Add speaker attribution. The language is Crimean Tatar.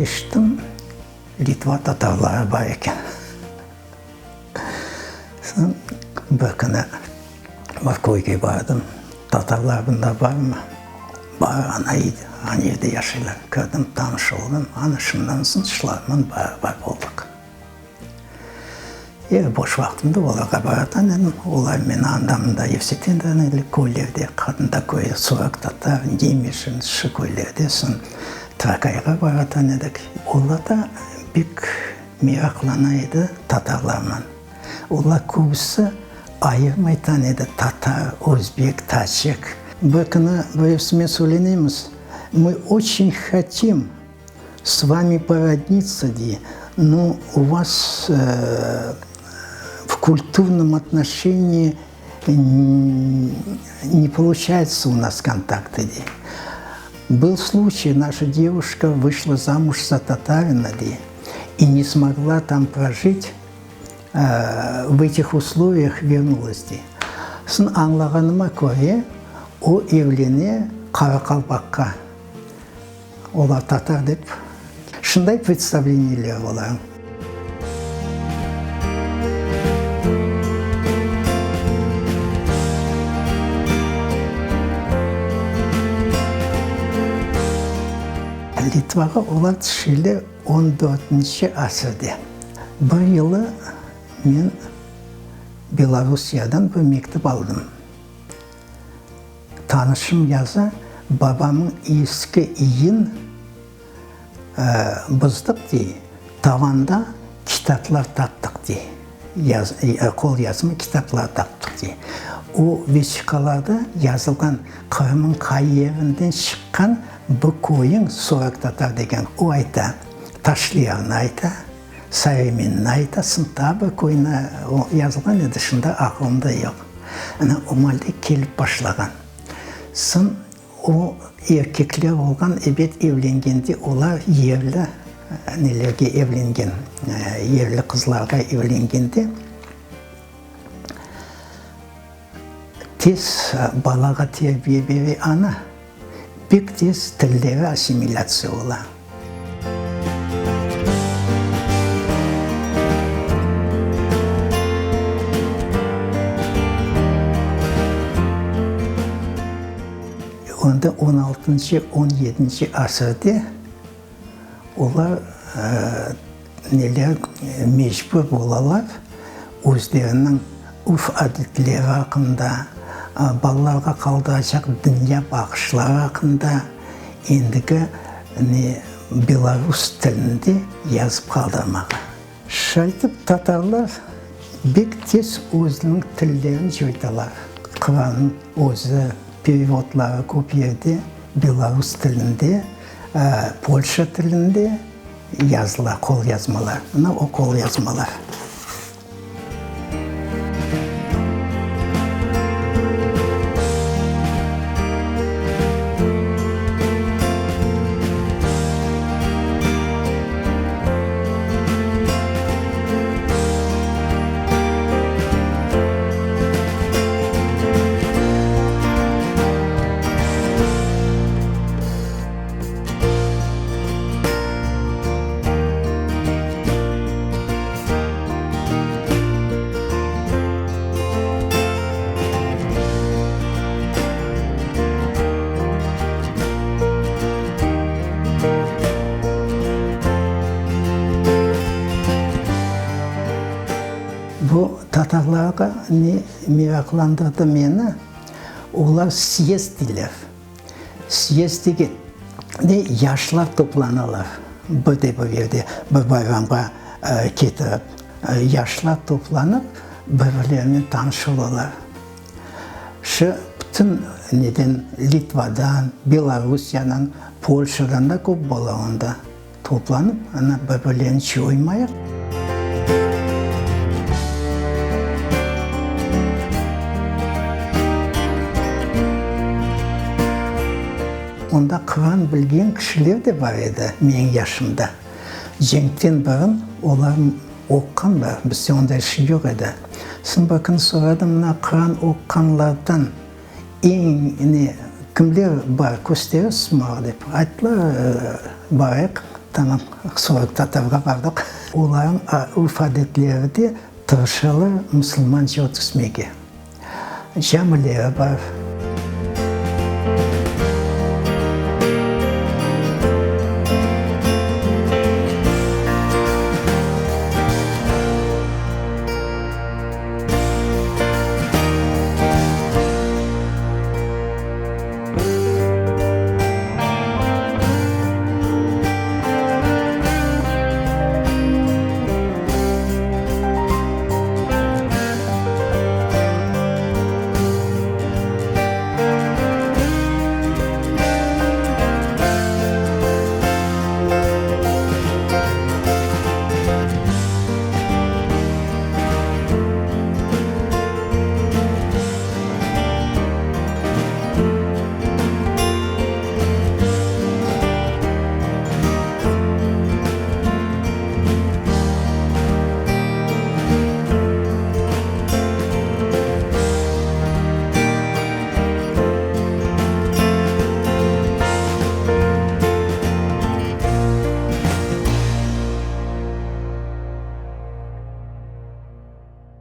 Speaker 1: Eşittim, Litva tatarları bar eken. Soñ bir künü bir köyge bardım. Tatarlar bunda barmı? Bar, ana, ana yerde yaşaylar. Kirdim, tanış oldım. Ana şundan soñ şularnen beraber oldıq. Er boş vaqtımda olarğa baratan edim. Olar meni anda-mında yürsetenler edi, köylerde, Qadında köyü, Sorak Tatar, Demirşin, şu köylerde, soñ Trakayğa baratan edik. Olar da pek meraqlana edi tatarlarman. Olar köbüsi ayırmaytan edi, tatar, özbek, tacik. Bir künü birevsinen söylenemiz, Mı oçen hotim S vami porodnitsa, dey, no u vas v kulturnom otnoşenii ne poluçayetsa u nas kontaktı, dey. Byl sluçay, naşa devuşka vışla zamuj za tatarina, dey, i ne smogla tam projit v etih usloviyah, vernulas, dey. Soñ añlağanıma köre, o evlene qaraqalpaqqa. Olar tatar dep şunday predstavleniyeler ola. Litvağa olar tüşüle on dörtünci asırde. Bir yılı men Belorussiyadan bir mektüp aldım. Tanışım yaza, Babamıñ eski iyin buzdıq, dey, tavanda kitaplar taptıq, dey, qolyazma kitaplar taptıq, dey. O vesiqalarda yazılğan Qırımıñ qay yerinden çıqqan bu köyüñ Sorak Tatar degen, o ayta, Taşlıyarnı ayta, Saremenni ayta, taa bir köyni yazılğan edi, şimdi aqılımda yoq. Ana, o malde kelip başlağan. Soñ o erkekler olğan, ebet, evlengende olar yerli nelerge evlengen, yerli qızlarğa evlengende, tez balağa terbiye bere ana, pek tez tilleri assimilâtsiya ola. Onda on altıncı, on yedinci asırde olar neler mecbur olalar özleriniñ urf-adetleri aqqında, balalarğa qaldıracaq dünya baqışları aqqında endigi ne belarus tilinde yazıp qaldırmağa. Şaytip tatarlar bek tez özüniñ tillerini coytalar. Qırannıñ özü, perevodları köp yerde belarus tilinde, polşa tilinde yazıla, qolyazmalar. Mına o qolyazmalar. Bu tatarlarğa ne meraqlandırdı meni, olar syezd deyler. Syezd degen de yaşlar toplanalar bir de bir yerde bir bayramğa ketirip. Yaşlar toplanıp bir-birlerinen tanış olalar. Şu bütün neden Litvadan, Belorussiyadan, Polşadan da köp bala onda toplanıp, ana bir-birlerini çoymayıq. Onda Quran bilgen kişiler de bar edi menim yaşımda. Cenkten burun olar oqqanlar, bizde onday şey yoq edi. Soñ bir kün soradım, mına Quran oqqanlardan eñ ne kimler bar, kösterirsiz maña dep. Ayttılar, barayıq. Tamam, soñra Tatarğa bardıq. Olarnıñ urf-adetleri de tırışalar musulmanca ötüsmege. Camileri bar.